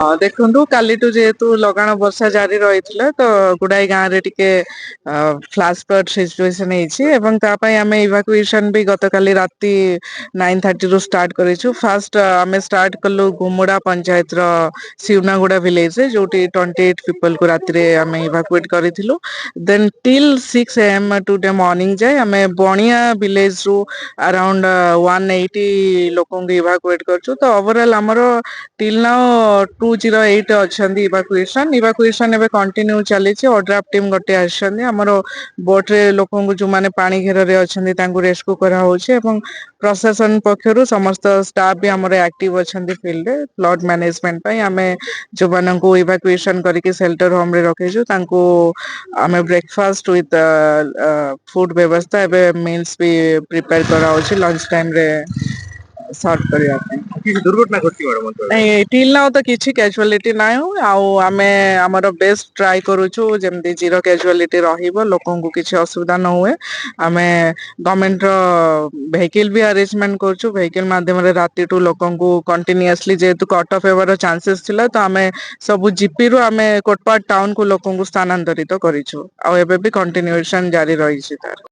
ହଁ, ଦେଖନ୍ତୁ, କାଲିଠୁ ଯେହେତୁ ଲଗାଣ ବର୍ଷା ଜାରି ରହିଥିଲା, ତ ଗୁଡାଏ ଗାଁରେ ଟିକେ ଫ୍ଲାସ ଫ୍ଲଡ ସିଚୁଏସନ ହେଇଛି ଏବଂ ତା ପାଇଁ ଆମେ ଇଭାକୁଏସନ ବି ଗତକାଲି ରାତି 9:30 ରୁ ଷ୍ଟାର୍ଟ କରିଛୁ। ଫାଷ୍ଟ ଆମେ ଷ୍ଟାର୍ଟ କଲୁ ଗୁମୁଡା ପଞ୍ଚାୟତର ସିଉନାଗୁଡା ଭିଲେଜରେ, ଯୋଉଠି 28 ପିପଲକୁ ରାତିରେ ଆମେ ଇଭାକୁଏଟ କରିଥିଲୁ। Then till 6 a.m. today morning ଯାଏ ଆମେ ବଣିଆ ଭିଲେଜରୁ ଆରାଉଣ୍ଡ 180 ଲୋକଙ୍କୁ ଇଭାକୁଏଟ କରିଛୁ। ତ ଓଭରଅଲ ଆମର ଟିଲ୍ ନାଉ 208 ଅଛନ୍ତି ଇଭାକୁଏସନ। ଇଭାକୁଏସନ ଏବେ କଣ୍ଟିନ୍ୟୁ ଚାଲିଛି। ଓଡ୍ରାଫ ଟିମ୍ ଗୋଟେ ଆସିଛନ୍ତି। ଆମର ବୋଟରେ ଲୋକଙ୍କୁ, ଯୋଉମାନେ ପାଣି ଘେରରେ ଅଛନ୍ତି, ତାଙ୍କୁ ରେସ୍କ୍ୟୁ କରାହଉଛି ଏବଂ ପ୍ରଶାସନ ପକ୍ଷରୁ ସମସ୍ତ ଷ୍ଟାଫ ବି ଆମର ଆକ୍ଟିଭ ଅଛନ୍ତି ଫିଲ୍ଡରେ। ଫ୍ଲଡ ମ୍ୟାନେଜମେଣ୍ଟ ପାଇଁ ଆମେ ଯୋଉମାନଙ୍କୁ ଇଭାକୁଏସନ କରିକି ସେଲ୍ଟର ହୋମରେ ରଖିଛୁ, ତାଙ୍କୁ ଆମେ ବ୍ରେକଫାଷ୍ଟ ୱିଥ ଫୁଡ ବ୍ୟବସ୍ଥା, ଏବେ ମିଲ୍ସ ବି ପ୍ରିପେୟାର କରାହଉଛି ଲଞ୍ଚ ଟାଇମରେ ସର୍ଭ କରିବା ପାଇଁ। କିଛି ଦୁର୍ଘଟଣା ଘଟିଛି ମ୍ୟାଡାମ ଅଞ୍ଚଳରେ? ନାଇଁ, ଟିଲ୍ ନାଉ ତ କିଛି କ୍ୟାଜୁଆଲିଟି ନାହିଁ। ଆଉ ଆମେ ଆମର ବେଷ୍ଟ ଟ୍ରାଏ କରୁଛୁ ଯେମିତି ଜିରୋ କ୍ୟାଜୁଆଲିଟି ରହିବ, ଲୋକଙ୍କୁ କିଛି ଅସୁବିଧା ନ ହୁଏ। ଆମେ ଗଭର୍ଣମେଣ୍ଟର ଭେହିକିଲ ବି ଆରେଞ୍ଜମେଣ୍ଟ କରୁଛୁ। ଭେହିକିଲ ମାଧ୍ୟମରେ ରାତିଠୁ ଲୋକଙ୍କୁ କଣ୍ଟିନ୍ୟୁଅସଲି, ଯେହେତୁ କଟ୍ ଅଫ୍ ହେବାର ଚାନ୍ସେସ୍ ଥିଲା, ତ ଆମେ ସବୁ ଜିପିରୁ ଆମେ କୋଟପାଡ଼ ଟାଉନକୁ ଲୋକଙ୍କୁ ସ୍ଥାନାନ୍ତରିତ କରିଛୁ। ଆଉ ଏବେ ବି କଣ୍ଟିନ୍ୟୁଏସନ ଜାରି ରହିଛି ତାର।